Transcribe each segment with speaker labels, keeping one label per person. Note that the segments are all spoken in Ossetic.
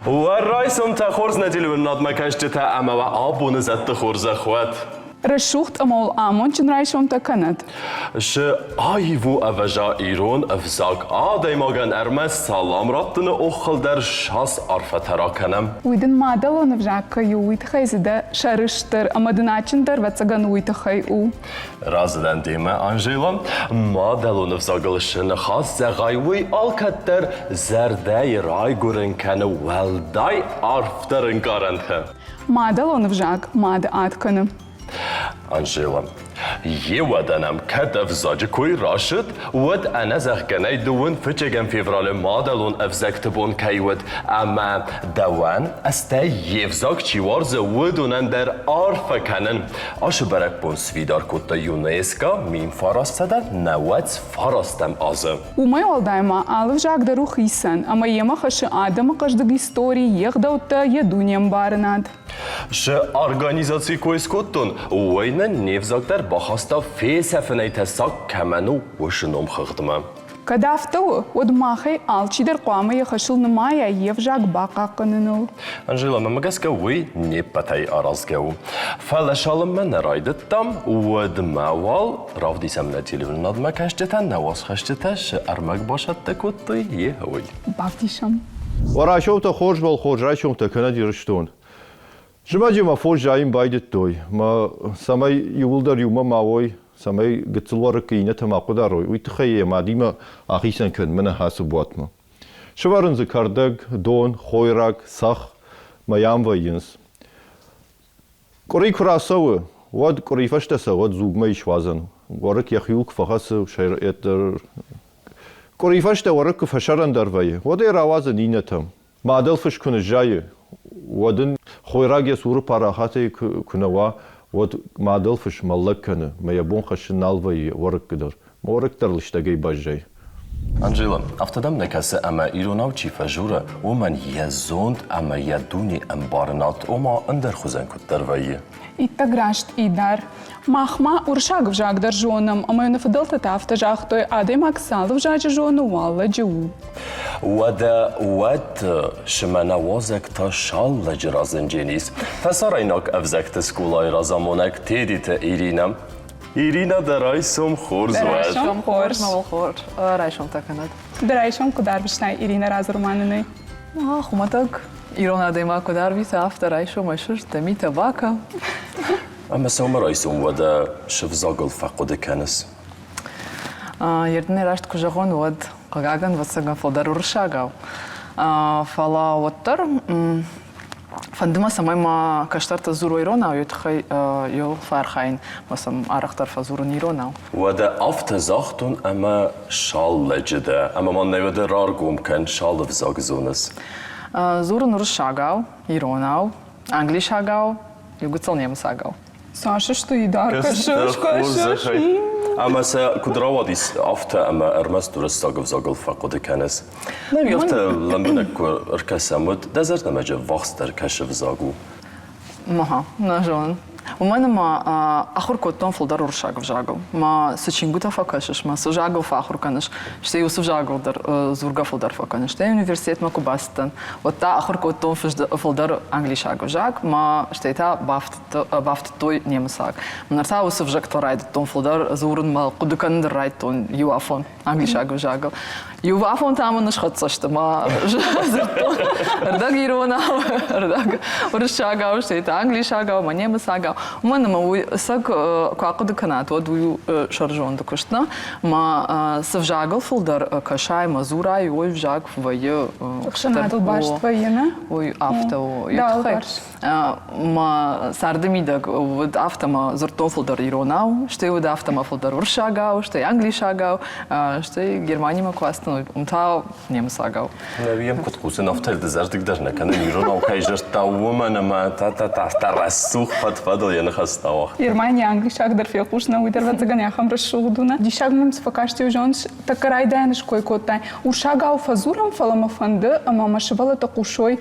Speaker 1: Уӕ райсомтӕ хорз нӕ телеуынынадмӕ кӕсджытӕ ӕмӕ уӕ абоны зӕдты хорзӕх уӕд!
Speaker 2: Рӕсугъд ӕмӕ уыл амондджын райсомтӕ кӕнӕд!
Speaker 1: Шы аив у ӕвӕза ирон ӕвзаг адӕймагӕн ӕрмӕст салам раттыны оххыл дӕр сас арфӕтӕ ракӕнӕм.
Speaker 2: Уый дын мадӕлон ӕвзаг кӕй у, уый тыххӕй дзы дӕ сӕрыстыр ӕмӕ дын адджындӕр ӕвӕццӕгӕн уый тыххӕй у.
Speaker 1: Разы дӕн демӕ, Анжела. Мадӕлон ӕвзагыл шы ныхас зӕгъай, уый алкӕддӕр зӕрдӕйы райгуырын кӕны уӕлдай арфдӕр ӕнкъарӕнтӕ.
Speaker 2: Мадӕлон ӕвзаг мады ад кӕны.
Speaker 1: Анжела, еуӕдӕ нӕм кӕд ӕвзаджы кой рацыд, уӕд ӕнӕзӕгъгӕ нӕй дыууын фыццӕгӕм февралы мадӕлон ӕвзӕгты бон кӕй уыд, ӕмӕ дӕуӕн, стӕй йе взаг чи уарзы, уыдонӕн дӕр арфӕ кӕнын. Ацы бӕрӕгбон сфидар кодта ЮНЕСКО 1999 азы.
Speaker 2: Уымӕй уӕлдай ма алы взаг дӕр у хицӕн, ӕмӕ йемӕ хӕссы адӕмы хъӕздыг истори, йе гъдӕуттӕ, йӕ дунеӕмбарынад.
Speaker 1: Шы организаци кой скодтон, уый нын не взаг дӕр бахаста фесӕфынӕй тӕссаг кӕмӕн у, уыцы номхыгъдмӕ.
Speaker 2: Кӕд афтӕ у, уӕд махӕй алчидӕр хъуамӕ йӕ хӕсыл нымайа йе взаг бахъахъхъӕныныл.
Speaker 1: Анжела, мӕнмӕ гӕсгӕ уый не ппӕтӕй аразгӕ у. Фӕлӕ цалынмӕ нӕ райдыдтам, уӕдмӕ уал равдисӕм нӕ телеуынынадмӕ кӕсджытӕ, нӕ уацхӕсджытӕ цы ӕрмӕг бацӕттӕ кодтой, йе уый.
Speaker 2: Бавдисӕм.
Speaker 3: Уӕ райсомтӕ хорз уал хорз райсомтӕ кӕнӕд Ирыстон. Зымӕджы мӕ фос зайын байдыдтой, мӕ цӕмӕй иууылдӕр иумӕ ма уой, цӕмӕй гыццыл уӕрыккы иннӕтӕ ма хъуыдарой, уый тыххӕй йӕ мадимӕ ахицӕн кӕн мӕнӕ ацы буатмӕ. Сӕвӕрын дзы кӕрдӕг, дон, хойраг, цӕхх, мӕ йӕм вӕййынц. Къуыри куы рацӕуы, уӕд къуыри фӕстӕ сӕ уӕд дзугмӕ ис уадзӕн. Уӕрыкк йӕхиуыл куы фӕхӕцы, къуыри фӕстӕ уӕрыкк куы фӕсӕрӕндӕр вӕййы, уӕд ӕй рауадзын иннӕтӕм. Мадӕл фыс куы ныззайы, уӕд ын хойраг йӕ цуры парахатӕй куы нӕ уа, уӕд мадӕл фыс мӕллӕг кӕны, мӕ йӕ бон хӕссын нал вӕййы уӕрыккы дӕр. Уӕрыкк дӕр лыстӕгӕй баззайы.
Speaker 1: Анжела, афтӕ дӕм нӕ кӕсы, ӕмӕ иронау чи фӕжуры, уымӕн йӕ зонд ӕмӕ йӕ дуне ӕмбарынад, ома ӕндӕр хуызӕн куыддӕр вӕййы?
Speaker 2: Иттӕг раст Идар. Мах ма уырыссаг ӕвзаг дӕр зонӕм, ӕмӕ нӕ фыдӕлтӕ та афтӕ загътой, адӕймаг цал ӕвзаджы зоны, уал лӕджы у.
Speaker 1: Уӕдӕ уӕд сымӕ нӕ уазӕг та шал лӕджы разындженис. Фӕсарӕйнаг ӕвзӕгты скъолайы разамонӕг Тедиты Иринӕ. Иринӕ, дӕ райсом хорз
Speaker 2: Дӕ
Speaker 1: уӕд.
Speaker 2: райсом хорз.
Speaker 4: Хорз, хорз. Райсомтӕ кӕнӕд.
Speaker 2: Дӕ райсом куыд арвыстай, Иринӕ, радзур-ма нын ӕй.
Speaker 4: Хуымӕтӕг ирон адӕймаг куыд арвита, афтӕ райсомӕй сыст, дӕ митӕ бакӕ.
Speaker 1: Ӕмӕ сӕумӕрайсом уӕдӕ сывзагыл фӕхъуыды кӕныс?
Speaker 4: Ердынӕй раст куы зӕгъон, уӕд, хъыгагӕн, ӕвӕццӕгӕн, фылдӕр уырыссагау. Фӕлӕ уӕддӕр фӕнды мӕ, цӕмӕй мӕ кӕстӕртӕ дзурой иронау, йӕ тыххӕй йыл фӕархайын, мӕ сӕм арӕхдӕр фӕдзурын иронау.
Speaker 1: Уӕдӕ афтӕ загътон ӕмӕ шал лӕджы дӕ, ӕмӕ ма нӕ уӕдӕ раргом кӕн, шал ӕвзаг зоныс?
Speaker 4: Дзурын уырыссагау, иронау, англисагау, иугыццыл немыцагау.
Speaker 2: Цас сты идар кӕсыс, кӕсыс.
Speaker 1: Ӕмӕ сӕ куыд рауадис афтӕ, ӕмӕ ӕрмӕст уырыссаг ӕвзагыл фӕхъуыды кӕныс? Нӕ афтӕ лӕмбынӕг куы ӕркӕсӕм, уӕд дӕ зӕрдӕмӕ ӕввахсдӕр кӕсы ӕвзаг у.
Speaker 4: Мага, нӕ зонын. Уымӕн ӕмӕ ахуыр кодтон фылдӕр уырыссаг ӕвзагыл. Мӕ цы чингуытӕ фӕкӕсыс, мӕ цы взагыл фӕахуыр кӕныс, стӕй уыцы взагыл дӕр дзургӕ фылдӕр фӕкӕныс. Стӕй университетмӕ куы бацыдтӕн, уӕд та ахуыр кодтон фылдӕр англисаг ӕвзаг, мӕ стӕй та бафтыдтой немыцаг. Ныр та уыцы ӕвзӕгтыл райдыдтон фылдӕр дзурынмӕ, хъуыды кӕнын дӕр райдыдтон иу афон англисаг ӕвзагыл. Иу афон та мын схӕццӕ сты мӕ дзырдтон ӕрдӕг иронау, ӕрдӕг уырыссагау, стӕй та англисагау, мӕ немыцагау. Уымӕн ӕмӕ уый ӕцӕг куы ахъуыды кӕнат, уӕд уый у сӕрзонды куыст, нӕ? Мӕ цы взагыл фылдӕр кӕсай, мӕ дзурай, уый взаг вӕййы
Speaker 2: Ӕхсӕнадыл баст вӕййы, нӕ?
Speaker 4: Уый афтӕ у. Мӕ царды мидӕг уыд афтӕ мӕ дзырдтон фылдӕр иронау, стӕй уыд афтӕ мӕ фылдӕр уырыссагау, стӕй англисагау, стӕй Германимӕ куы ацыдтӕн, уым та немыцагау.
Speaker 1: Нӕ йӕм куыд хъусын, афтӕ дызӕрдыг дӕр нӕ кӕнын иронау кӕй зӕрдта, уымӕн ӕмӕ та-та-та рӕсугъд фӕд-фӕдыл йӕ ныхӕстӕ ауагъта.
Speaker 2: Германийы англисаг дӕр фехъус, нӕ уый дӕр ӕвӕццӕгӕн ахӕм рӕсугъд у, нӕ? Диссаг мӕм цы фӕкасти, уый зоныс, тӕккӕ райдайӕны ской кодтай. Урсагау фӕдзурӕм, фӕлӕ мӕ фӕнды, ӕмӕ мӕ сывӕллӕттӕ хъусой,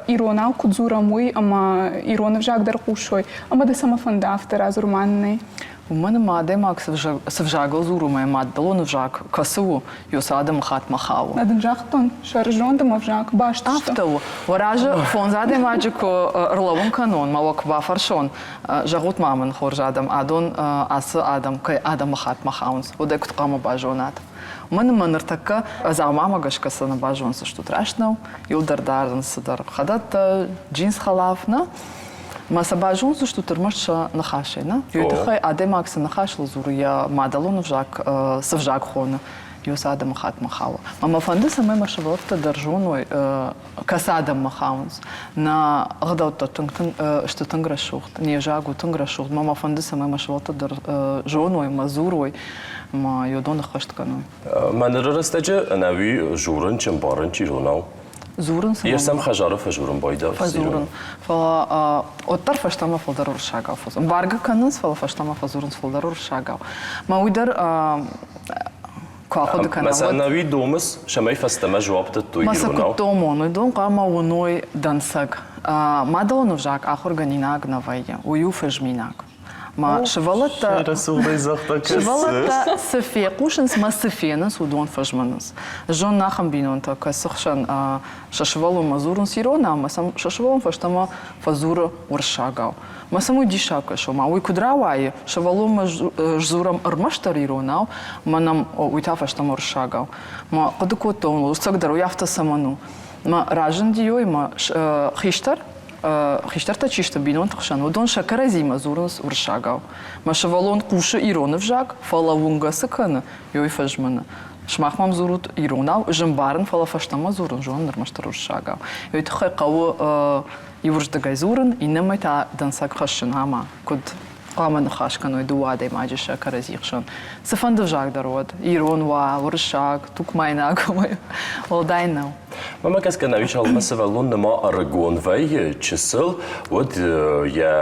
Speaker 2: иронау куыд дзурӕм, уый, ӕмӕ ирон ӕвзаг дӕр хъусой. Ӕмӕ дӕ цӕмӕ фӕнды афтӕ радзур ма нын ӕй?
Speaker 4: Уымӕн ӕмӕ адӕймаг цы взагыл дзуры, мӕ маддӕлон ӕвзаг кӕцы у, ёсы адӕмыхаттмӕ хауы.
Speaker 2: Нӕ дын загътон, сӕрызонд ӕмӕ взаг баст сты.
Speaker 4: Афтӕ у. Уӕ разы фондз адӕймаджы куы ӕрлӕууын кӕнон, мӕ уӕ куы бафӕрсон, зӕгъут ма мын, хорз адӕм, адон ацы адӕм кӕй адӕмыхаттмӕ хауынц, уӕд ӕй куыд хъуамӕ базонат? Уымӕн ӕмӕ ныртӕккӕ дзаумамӕ гӕсгӕ сӕ нӕ базондзыстут, раст нӕу? Иуылдӕр дарынц цыдӕр хӕдӕттӕ, джинс хӕлаф, нӕ? Ма сӕ базондзыстут ӕрмӕст сӕ ныхасӕй, нӕ? Уый тыххӕй адӕймаг цы ныхасыл дзуры, йӕ мадӕлон ӕвзаг цы взаг хоны, уыцы адӕмыхаттмӕ хауы. Ӕмӕ фӕнды, цӕмӕй мӕ сывӕллӕттӕ дӕр зоной, кӕцы адӕммӕ хауынц. Нӕ ӕгъдӕуттӕ тынг сты тынг рӕсугъд, не взаг у тынг рӕсугъд. Мӕ фӕнды, цӕмӕй мӕ сывӕллӕттӕ дӕр зоной, мӕ дзурой, ӕмӕ йодон ӕххӕст кӕной.
Speaker 1: Мӕ ныры рӕстӕджы ӕнӕуи журын чи мбарын чи иронау.
Speaker 4: Дзурын цы
Speaker 1: Йе сӕм хӕдзары фӕжурын байдав.
Speaker 4: Фӕдзурын. Фӕлӕ уӕддӕр фӕстӕмӕ фылдӕр уырыссагау фӕдзурын. Баргӕ кӕнынц, фӕлӕ фӕстӕмӕ фӕдзурынц фылдӕр уырыссагау. Мӕ уый дӕр куы ахъуыды кӕнӕм,
Speaker 1: Мӕ ӕнӕуи домыс, цӕмӕй фӕстӕмӕ дзуапп дӕттой
Speaker 4: Мӕ сӕ
Speaker 1: иронау.
Speaker 4: куыд домон, уыдон хъуамӕ уыной дӕнцӕг. Мадӕлон ӕвзаг ахуыргӕнинаг нӕ вӕййы, уый у фӕзминаг. Ма сывӕллӕттӕ сывӕллӕттӕ цы фехъусынц мӕ цы фенынц, уыдон фӕзмынынц. Зон ахӕм бинонтӕ, кӕцы хсӕн сӕ сывӕллонмӕ дзурынц иронау, ӕмӕ сӕм сӕ сывӕллон фӕстӕмӕ фӕдзуры уырыссагау. Мӕ сӕм уый диссаг кӕсы, ома уый куыд рауайы, сывӕллонмӕ сдзурӕм ӕрмӕстдӕр иронау, мӕ нӕм уый та фӕстӕмӕ уырыссагау. Мӕ хъуыды кодтон, ӕцӕгдӕр уый афтӕ цӕмӕн у? Мӕ разынди ой, мӕ хистӕр хистӕртӕ чи сты бинонты хсӕн, уыдон сӕ кӕрӕдзимӕ дзурынц уырыссагау. Мӕ сывӕллон хъусы ирон ӕвзаг, фӕлӕ уынгӕ цы кӕны, уый фӕзмыны. Сымах мӕм дзурут иронау, ӕз ӕмбарын, фӕлӕ фӕстӕмӕ дзурын зонын ӕрмӕстдӕр уырыссагау. Уый тыххӕй хъӕуы иуырдыгӕй дзурын, иннӕмӕй та дӕнцӕг хӕссын ӕмӕ куыд хъуамӕ ныхас кӕной дыууӕ адӕймаджы сӕ кӕрӕдзи хсӕн. Цыфӕнды ӕвзаг дӕр уӕд, ирон уа, уырыссаг, тукмайнаг, уӕлдай нӕу.
Speaker 1: Мӕнмӕ гӕсгӕ нӕуи цалынмӕ сывӕллон нырма ӕрыгон вӕййы, чысыл, уӕд йӕ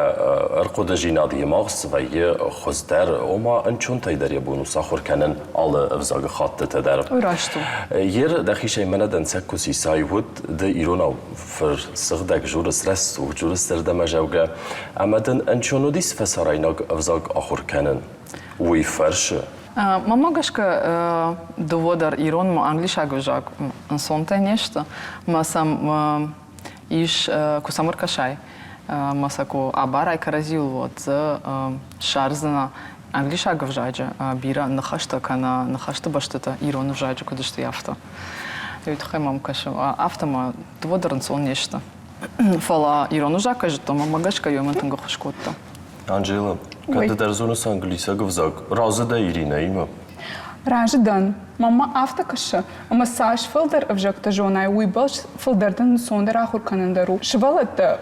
Speaker 1: ӕрхъуыдыдзинад йе магъз вӕййы хуыздӕр, ома ӕнцонтӕй дӕр йӕ бон у сахуыр кӕнын алы ӕвзагы хаттытӕ дӕр.
Speaker 4: Уый раст у.
Speaker 1: Ер дӕхицӕй мӕнӕ дӕнцӕг куы сисай, уӕд ды иронау фырсыгъдӕг журыс рӕсугъд журыс зӕрдӕмӕзӕугӕ ӕмӕ дын ӕнцон уыдис фӕсарӕйнаг ӕвзаг ахуыр кӕнын. Уый фӕрсы.
Speaker 4: Мӕнмӕ гӕсгӕ, дыууӕ дӕр ирон ӕмӕ англисаг ӕвзаг ӕнцонтӕ не сты. Мӕ сӕм ис, куы сӕм ӕркӕсай, ӕмӕ сӕ куы абарай кӕрӕдзиуыл, уӕд дзы ссардзынӕ англисаг ӕвзаджы бирӕ ныхӕстӕ кӕнӕ ныхӕсты бӕстытӕ ирон ӕвзаджы куыд сты, афтӕ. Уый тыххӕй мӕм кӕсы, афтӕ ма дыууӕ дӕр ӕнцон не сты. Фӕлӕ ирон ӕвзаг кӕй зыдтон, мӕнмӕ гӕсгӕ йӕ мӕн тынг ӕххуыс кодта.
Speaker 1: Анжела, кӕд ды дӕр зоныс англисаг ӕвзаг, разы дӕ Иринӕимӕ?
Speaker 2: Разы дӕн. Мӕнмӕ афтӕ кӕсы, ӕмӕ цас фылдӕр ӕвзӕгтӕ зонай, уыйбӕрц фылдӕр дын ӕнцондӕр ахуыр кӕнын дӕр у. Сывӕллӕттӕ,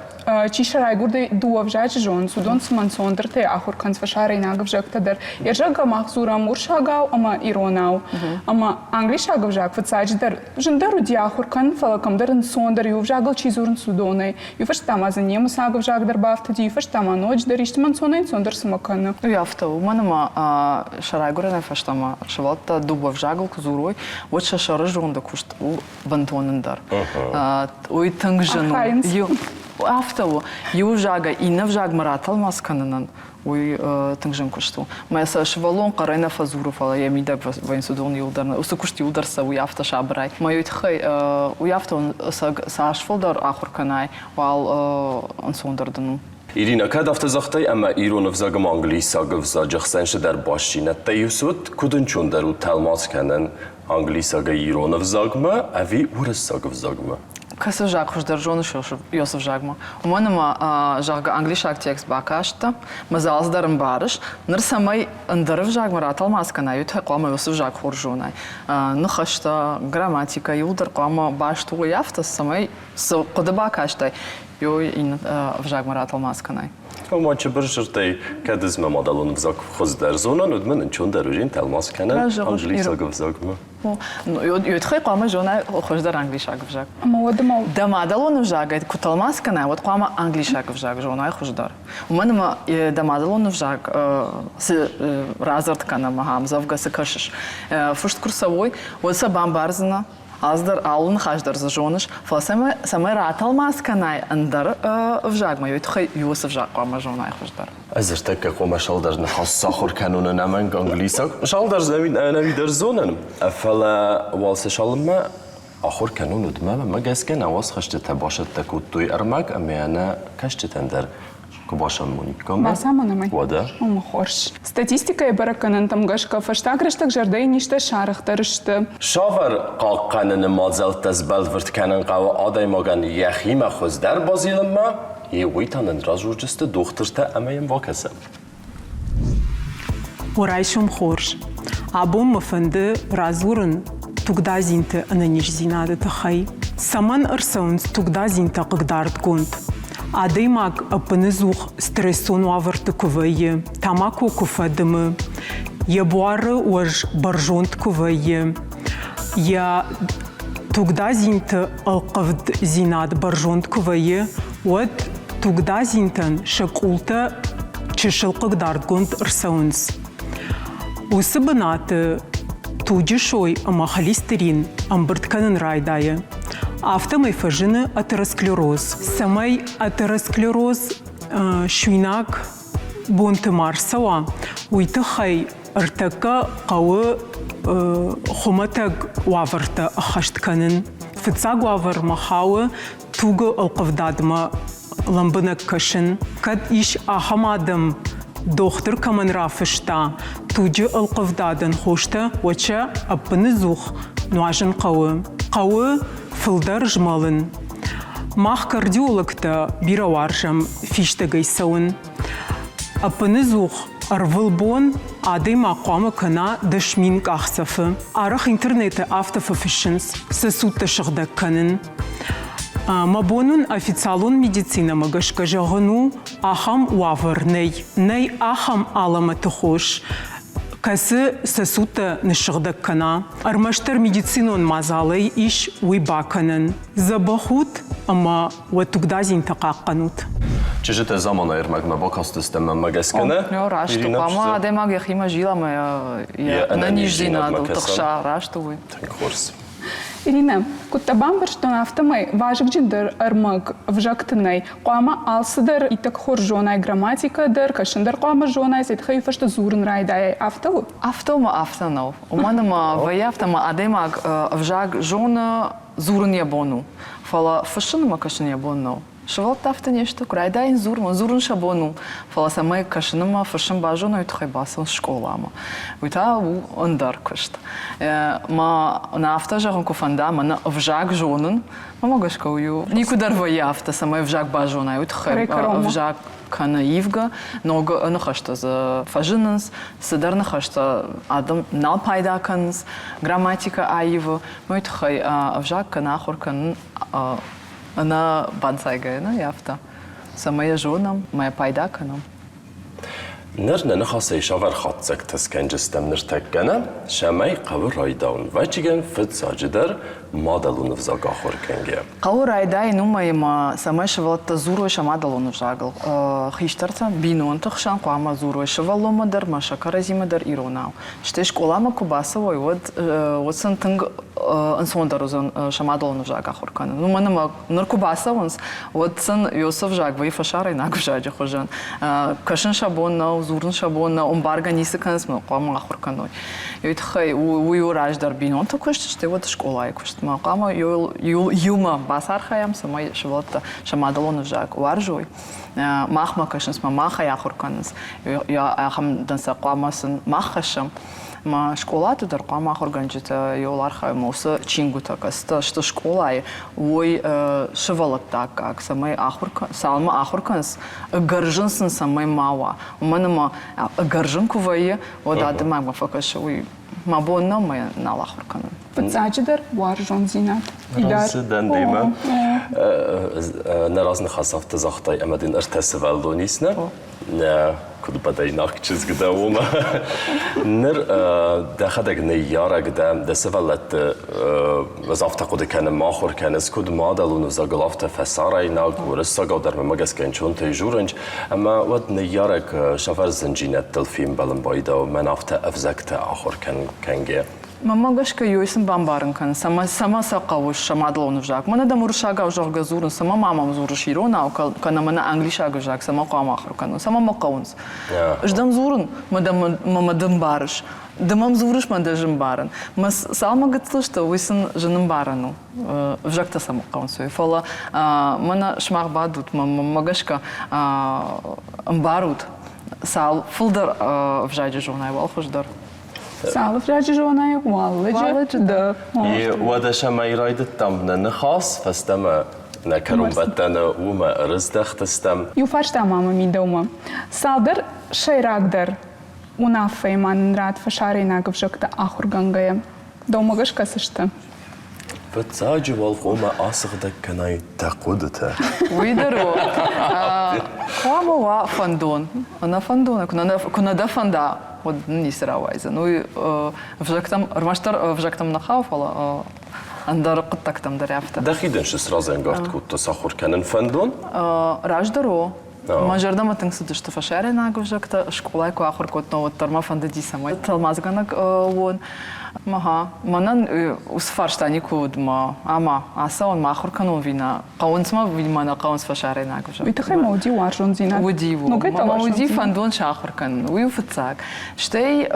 Speaker 2: чи сӕ райгуырдӕй дыууӕ ӕвзаджы зонынц, уыдон цыма ӕнцондӕртӕй ахуыр кӕнынц фӕсарӕйнаг ӕвзӕгтӕ дӕр. Йе зӕгъгӕ, мах дзурӕм уырыссагау ӕмӕ иронау. Ӕмӕ англисаг ӕвзаг фыццаджыдӕр зындӕр уыди ахуыр кӕнын, фӕлӕ кӕмдӕр ӕнцондӕр иу ӕвзагыл чи дзурынц, уыдонӕй. Иу фӕстӕ ма дзы немыцаг ӕвзаг дӕр бафтыди, иу фӕстӕ ма ноджыдӕр исты ӕнцонӕй-ӕнцондӕр цыма кӕны.
Speaker 4: Уый афтӕ у, уымӕн ӕмӕ сӕ райгуырӕнӕй фӕстӕмӕ сывӕллӕттӕ дыууӕ ӕвзагыл куы дзурой, уӕд сӕ сӕры зонды куыст у бынтон ӕндӕр. Уый тынг зын у. Афтӕ у. Иу ӕвзагӕй иннӕ ӕвзагмӕ ратӕлмац кӕнынӕн уый тынг зын куыст у. Мӕ сӕ сывӕллон хъӕрӕй нӕ фӕдзуры, фӕлӕ йӕ мидӕг вӕййынц уыдон иуылдӕр, уыцы куыст иуылдӕр цӕуы афтӕ сабырӕй. Мӕ уый тыххӕй уый афтӕ цас фылдӕр ахуыр кӕнай, уал ӕнцондӕр дын у.
Speaker 1: Ирина, кӕд афтӕ загътай, ӕмӕ ирон ӕвзаг ӕмӕ англисаг ӕвзаджы хсӕн цыдӕр бастдзинӕдтӕ ис, уӕд куыд ӕнцондӕр у тӕлмац кӕнӕн англисагӕй ирон ӕвзагмӕ ӕви уырыссаг ӕвзагмӕ?
Speaker 4: Кӕцы ӕвзаг хуыздӕр зоныс Иосиф ӕвзагмӕ? Уымӕн ӕмӕ, зӕгъгӕ, англисаг текст бакастӕ, мадзал дӕр ӕмбарыс. Ныр цӕмӕй ӕндӕр ӕвзагмӕ ратӕлмац кӕнай, уый тыххӕй хъуамӕ уыцы ӕвзаг хорз зонай. Ныхӕстӕ, грамматикӕ иууылдӕр хъуамӕ баст уой афтӕ, цӕмӕй цы хъуыды бакастай, уый иннӕ ӕвзагмӕ ратӕлмац кӕнай.
Speaker 1: Ома чыбыр жыртӕй кӕд ӕз мӕ мадӕлон ӕвзаг хуыздӕр зонын, уӕд мын ӕнцондӕр уызин тӕлмац кӕнӕн англисаг ӕвзагмӕ.
Speaker 4: Йотхӕй хъуамӕ зонай хуыздӕр англисаг ӕвзаг.
Speaker 2: Ӕмӕ уӕд ма
Speaker 4: Дӕ мадӕлон ӕвзагӕй куы тӕлмац кӕнай, уӕд хъуамӕ англисаг ӕвзаг зонай хуыздӕр. Уымӕн ӕмӕ дӕ мадӕлон ӕвзаг цы радзырд кӕнӕм, ахӕм ӕмдзӕвгӕ цы кӕсыс, фыст куы рцӕуой, уӕд сӕ бамбардзынӕ. Алцыдӕр, алы ныхас дӕр дзы зоныс, фӕлӕ цӕмӕй ратӕлмац кӕнай ӕндӕр ӕвзагмӕ, уый тыххӕй уыцы ӕвзаг хъуамӕ зонай хуыздӕр.
Speaker 1: Ӕз ӕртӕккӕ хъуамӕ цалдӕр ныхас сахуыр кӕнон ӕнӕмӕнг англисаг. Цалдӕр ӕнӕуи дӕр зонын, фӕлӕ уал сӕ цалынмӕ ахуыр кӕнон, уӕдмӕ мӕмӕ гӕсгӕ нӕ уацхӕсджытӕ бацӕттӕ кодтой ӕрмӕг ӕмӕ ӕнӕ кӕсджытӕн дӕр куы бацамониккам.
Speaker 2: Бацамонӕм ӕй?
Speaker 1: Уӕдӕ.
Speaker 2: Омӕ хорз. Статистикӕйы бӕрӕггӕнӕнтӕм гӕсгӕ, фӕстаг рӕстӕг зӕрдӕйы низтӕ сарӕхдӕр сты.
Speaker 1: Цавӕр хъахъхъӕныны мадзӕлттӕ сбӕлвырд кӕнын хъӕуы адӕймагӕн йӕхимӕ хуыздӕр базилынмӕ, уый та нын разурджысты дохтыртӕ ӕмӕ йӕм бакӕсӕм.
Speaker 5: Райсом хорз. Абон мӕ фӕнды радзурын тугдадзинты ӕнӕниздзинады тыххӕй. Цӕмӕн ӕрцӕуынц тугдадзинтӕ хъыгдардгонд? Адӕймаг ӕппыныдзух стрессон уавӕрты куы вӕййы, тамако куы фӕдымы, йӕ буары уӕз бӕрзонд куы вӕййы, йӕ тугдадзинты ӕлхъывддзинад бӕрзонд куы вӕййы, уӕд тугдадзинтӕн сӕ къултӕ чысыл хъыгдардгонд ӕрцӕуынц. Уыцы бынаты туджы сой ӕмӕ холестерин ӕмбырд кӕнын райдайы. Афтӕмӕй фӕзыны атеросклероз. Цӕмӕй атеросклероз суинаг бонты ма рцӕуа, уый тыххӕй ӕртӕккӕ хъӕуы хуымӕтӕг уавӕртӕ ӕххӕст кӕнын. Фыццаг уавӕрмӕ хауы тугы ӕлхъывдадмӕ лӕмбынӕг кӕсын. Кӕд ис ахӕм адӕм, дохтыр кӕмӕн рафыста, туджы ӕлхъывдадӕн хостӕ уӕчӕ ӕппыныдзух нуазын хъӕуы. Хъӕуы фылдӕр змӕлын. Мах кардиологтӕ бирӕ уарзӕм фистӕгӕй цӕуын. Ӕппыныдзух ӕрвылбон адӕймаг хъуамӕ кӕна 10 000 къахдзӕфы. Арӕх интернеты афтӕ фӕфыссынц, сӕ судтӕ сыгъдӕг кӕнын. Мӕ бон уын официалон медицинӕмӕ гӕсгӕ зӕгъын у, ахӕм уавӕр нӕй. Нӕй ахӕм алӕмӕты хос, кӕцы сӕ судтӕ ныссыгъдӕг кӕна. Ӕрмӕстдӕр медицинон мадзалӕй ис уый бакӕнӕн. Дзӕбӕх ут ӕмӕ уӕ тугдадзинтӕ хъахъхъӕнут.
Speaker 1: Чызджытӕ заманайы ӕрмӕгмӕ бакастысты ӕмӕ гӕсгӕ нӕ?
Speaker 4: Раст у, хъуамӕ адӕймаг йӕхимӕ зила ӕмӕ йӕ ӕнӕниздзинадыл тыхса, раст у уый.
Speaker 1: Тынг хорз.
Speaker 2: Иринӕ, куыд дӕ бамбӕрстон, афтӕмӕй вазыгджындӕр ӕрмӕг ӕвзӕгты нӕй. Хъуамӕ алцыдӕр иттӕг хорз зонай грамматикӕ дӕр, кӕсын дӕр хъуамӕ зонай, цӕй тыххӕй фӕстӕ дзурын райдайай. Афтӕ у?
Speaker 4: Афтӕ у афтӕ нӕу. Уымӕн ӕмӕ вӕййы афтӕ, ӕмӕ адӕймаг ӕвзаг зоны, дзурын йӕ бон у, фӕлӕ фыссын ӕмӕ кӕсын йӕ бон нӕу. Сывӕллӕттӕ афтӕ не сты, куы райдайынц дзурын, дзурын сӕ бон у, фӕлӕ цӕмӕй кӕсын ӕмӕ фыссын базоной, уый тыххӕй бацӕуынц скъоламӕ. Уый та у ӕндӕр куыст. Мӕ нӕ афтӕ зӕгъын куы фӕнда, мӕнӕ ӕвзаг зонын, мӕмӕ гӕсгӕ уый у. Никуы дӕр вӕййы афтӕ, цӕмӕй ӕвзаг базонай, уый тыххӕй ӕвзаг кӕны ивгӕ, ног ныхӕстӕ дзы фӕзынынц, цыдӕр ныхӕстӕ адӕм нал пайда кӕнынц, грамматикӕ аивы. Уый тыххӕй ӕвзаг кӕнӕ ахуыр кӕнын ӕнӕ банцайгӕйӕ нӕ афтӕ, цӕмӕй йӕ зонӕм, мӕ пайда кӕнӕм.
Speaker 1: Ныр нӕ ныхасӕй савӕр хатдзӕгтӕ скӕнджыстӕм ныртӕккӕ нӕ, цӕмӕй хъӕуы райдауын вӕччигӕн фыццаджыдӕр мадӕлон ӕвзаг ахуыр кӕнгӕ.
Speaker 4: Хъӕуы райдайын уымӕй ӕмӕ цӕмӕй сывӕллӕттӕ дзурой сӕ мадӕлон ӕвзагыл. Хистӕртӕ бинонты хсӕн хъуамӕ дзурой сывӕллонмӕ дӕр ӕмӕ сӕ кӕрӕдзимӕ дӕр иронау. Стӕй скъоламӕ куы бацӕуой, уӕд, уӕд сын тынг ӕнцондӕр уыдзӕн сӕ мадӕлон ӕвзаг ахуыр кӕнын. Уымӕн ӕмӕ ныр куы бацӕуынц, уӕд сын уыцы ӕвзаг вӕййы фӕсарӕйнаг ӕвзаджы хуызӕн. Кӕсын сӕ бон нӕу, дзурын сӕ бон нӕу, ӕмбаргӕ ницы кӕнынц, ӕмӕ хъуамӕ ахуыр кӕной. Уый тыххӕй уый у раздӕр бинонты куыст, стӕй уӕд скъолайы куыстмӕ. Хъуамӕ иумӕ бацархайӕм, цӕмӕй сывӕллӕттӕ сӕ мадӕлон ӕвзаг уарзой. Махмӕ кӕсынц, мӕ махӕй ахуыр кӕнынц. Ахӕм дӕнцӕг хъуамӕ сын мах хӕссӕм. Ма скъолаты дӕр хъуамӕ ахуыргӕнджытӕ иуыл архайой, уыцы чингуытӕ, кӕцытӕ сты скъолайы, уой сывӕллӕтты аккаг, цӕмӕй ахуыр цалынмӕ ахуыр кӕнынц, ӕгӕрзын сын цӕмӕй ма уа. Уымӕн ӕмӕ ӕгӕрзын куы вӕййы, уӕд адӕймагмӕ фӕкӕсы, уый мӕ бон нӕу, мӕ нал ахуыр кӕнын.
Speaker 2: Фыццаджыдӕр уарзондзинад.
Speaker 1: Разы дӕн демӕ. Нӕ разныхас афтӕ загътай, ӕмӕ дын ӕртӕ сывӕллон ис, нӕ? Нӕ, куыд бӕдӕйнаг чызг дӕ, уымӕ. Ныр дӕхӕдӕг ныййарӕг дӕ, дӕ сывӕллӕтты ӕз афтӕ хъуыды кӕнын, ма ахуыр кӕныс, куыд мадӕлон ӕвзагыл, афтӕ фӕсарӕйнаг, уырыссагау дӕр мӕмӕ гӕсгӕ ӕнцонтӕй журынч, ӕмӕ уӕд ныййарӕг сӕвӕрдзӕн зинӕдтыл фембӕлын байдауы, мӕн афтӕ ӕвзӕгтӕ ахуыр кӕнгӕ.
Speaker 4: Мӕнмӕ гӕсгӕ ёй сын бамбарын кӕн, цӕмӕ, цӕмӕ сӕ хъӕуы сӕ мадӕлон ӕвзаг. Мӕнӕ дӕм уырыссагау зӕгъгӕ дзурын, цӕмӕ ма мӕм дзурыс иронау, кӕнӕ мӕнӕ англисаг ӕвзаг цӕмӕ хъуамӕ ахуыр кӕнон, цӕмӕ мӕ хъӕуынц. Ӕз дӕм дзурын, мӕ дӕ мӕ ды мбарыс. Ды мӕм дзурыс, мӕ дӕ зын мбарын. Мӕ цалмӕ гыццыл сты, уый сын зын ӕмбарӕн у. Ӕвзӕгтӕ цӕмӕ хъӕуынц, уый. Фӕлӕ мӕнӕ сымах бадут, мӕ гӕсгӕ ӕмбарут, цал фылдӕр ӕвзаджы зонай, уал хуыздӕр.
Speaker 2: Цал ӕвзаджы зонай, уал лӕджы дӕ.
Speaker 1: Уӕдӕ сӕмӕй райдыдтам нӕ ныхас, фӕстӕмӕ нӕ кӕронбӕттӕны уымӕ ӕрыздӕхтыстӕм.
Speaker 2: Иу фарста ма мӕм и дӕумӕ. Цалдӕр сӕйрагдӕр уынаффӕйы ма нын рад фӕсарӕйнаг ӕвзӕгтӕ ахуыргӕнгӕйӕ. Дӕумӕ гӕсгӕ цы сты?
Speaker 1: Фыццаджы уӕлхъомӕ асыгъдӕг кӕнай дӕ хъуыдытӕ.
Speaker 4: Уый дӕр у. Хъуамӕ уа фӕндон. Ӕнӕфӕндон куы нӕ дӕ фӕнда, уӕд ницы рауайдзӕн. Уый ӕвзӕгтӕм, ӕрмӕстдӕр ӕвзӕгтӕм нӕ хауы, фӕлӕ ӕндӕр хъуыддӕгтӕм дӕр афтӕ.
Speaker 1: Дӕхи дын сразӕнгард кодта сахуыр кӕнын фӕндон?
Speaker 4: Раздӕр о. Мӕ зӕрдӕмӕ тынг цыдысты фӕсарӕйнаг ӕвзӕгтӕ. Скъолайы куы ахуыр кодтон, уӕддӕр мӕ фӕндыди, цӕмӕй тӕлмацгӕнӕг уон. Ага. Мӕнӕн уыцы фарста никуы уыд мӕ ӕмӕ ацӕуон, мӕ ахуыр кӕнон ви нӕ хъӕуынц мӕ ви мӕ нӕ хъӕуынц фӕсарӕйнаг ӕвзӕгтӕ.
Speaker 2: Уый тыххӕй мӕ уыди уарзондзинад.
Speaker 4: Уыди, мӕ уыди фӕндон сахуыр кӕнын. Уый у фыццаг. Стӕй,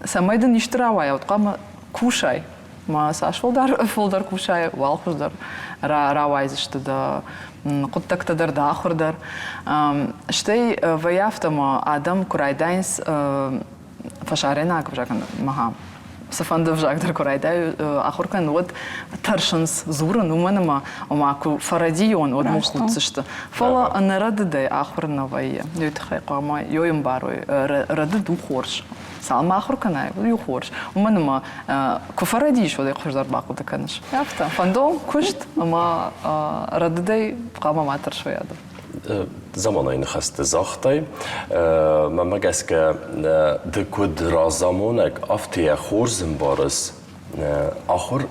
Speaker 4: цӕмӕй дын исты рауайа, уӕд хъуамӕ кусай. Ма цас фылдӕр, фылдӕр кусай, уал хуыздӕр рауайдзысты дӕ хъуыддӕгтӕ дӕр, дӕ ахуыр дӕр. Стӕй вӕййы афтӕ, ӕмӕ адӕм куы райдайынц фӕсарӕйнаг ӕвзагӕн цыфӕнды ӕвзаг дӕр куы райдайы ахуыр кӕнын, уӕд тӕрсынц дзурын, уымӕн ӕмӕ ома куы фӕрӕдийон, уӕд мыл худдзысты. Фӕлӕ ӕнӕрӕдыдӕй ахуыр нӕ вӕййы. Уый тыххӕй хъуамӕ ёй ӕмбарой, рӕдыд у хорз. Цалынмӕ ахуыр кӕнай, уый у хорз. Уымӕн ӕмӕ куы фӕрӕдийыс, уӕд ӕй хуыздӕр бахъуыды кӕныс. Афтӕ, фӕндон, куыст ӕмӕ рӕдыдӕй хъуамӕ ма тӕрсой адӕм.
Speaker 1: Заманайы ныхӕсты загътай, мӕнмӕ гӕсгӕ ды куыд разамонӕг, афтӕ йӕ хорз ӕмбарыс, ахуыр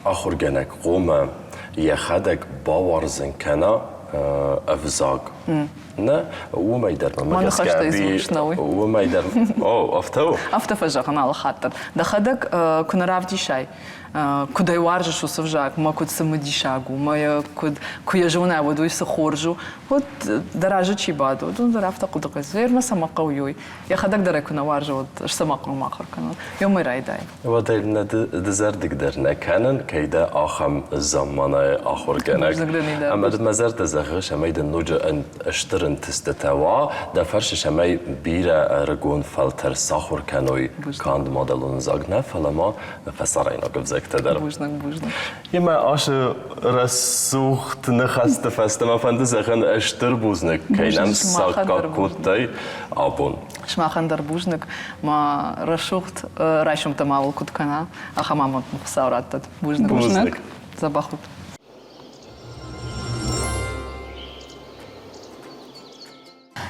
Speaker 1: ахуыргӕнӕг хъуамӕ йӕхӕдӕг бауарзын кӕна ӕвзаг. Нӕ, уымӕй дӕр мӕнмӕ гӕсгӕ уымӕй дӕр о, афтӕ у.
Speaker 4: Афтӕ фӕзӕгъын алы хатт дӕр. Дӕхӕдӕг куы нӕ равдисай, куыд ӕй уарзыс уыцы взаг, мӕ куыд цымыдисаг у, мӕ йӕ куыд куы йӕ зонай, уӕд уый цы хорз у, уӕд дӕ разы чи бады, уыдон дӕр афтӕ хъуыды кӕнынц. Ӕрмӕст цӕмӕ хъӕуы уый? Йӕхӕдӕг дӕр ӕй куы нӕ уарзы, уӕд цӕмӕ хъуамӕ ахуыр кӕнон? Ёмӕ райдай.
Speaker 1: Уӕдӕ нӕ дызӕрдыг дӕр нӕ кӕнын, кӕй дӕ ахӕм замманайы ахуыргӕнӕг. Ӕмӕ дын мӕ зӕрдӕ зӕгъы, цӕмӕй дын ноджы стыр ӕнтыстытӕ уа, дӕ фӕрсы цӕмӕй бирӕ ӕрыгон фӕлтӕр сахуыр кӕной канд мадӕлон ӕвзаг нӕ, фӕлӕ ма фӕсарӕйнаг ӕвзӕгтӕ дӕр.
Speaker 4: Бузныг, бузныг.
Speaker 1: Емӕ ацы рӕсугъд ныхӕсты фӕстӕ мӕ фӕнды зӕгъын стыр бузныг, кӕй нӕм саккаг кодтай абон.
Speaker 4: Сымахӕн дӕр бузныг, мӕ рӕсугъд райсомтӕ ма уыл куыд кӕна, ахӕм амонд мын Хуыцау раттӕд. Бузныг.
Speaker 1: Бузныг.
Speaker 4: Дзӕбӕх ут.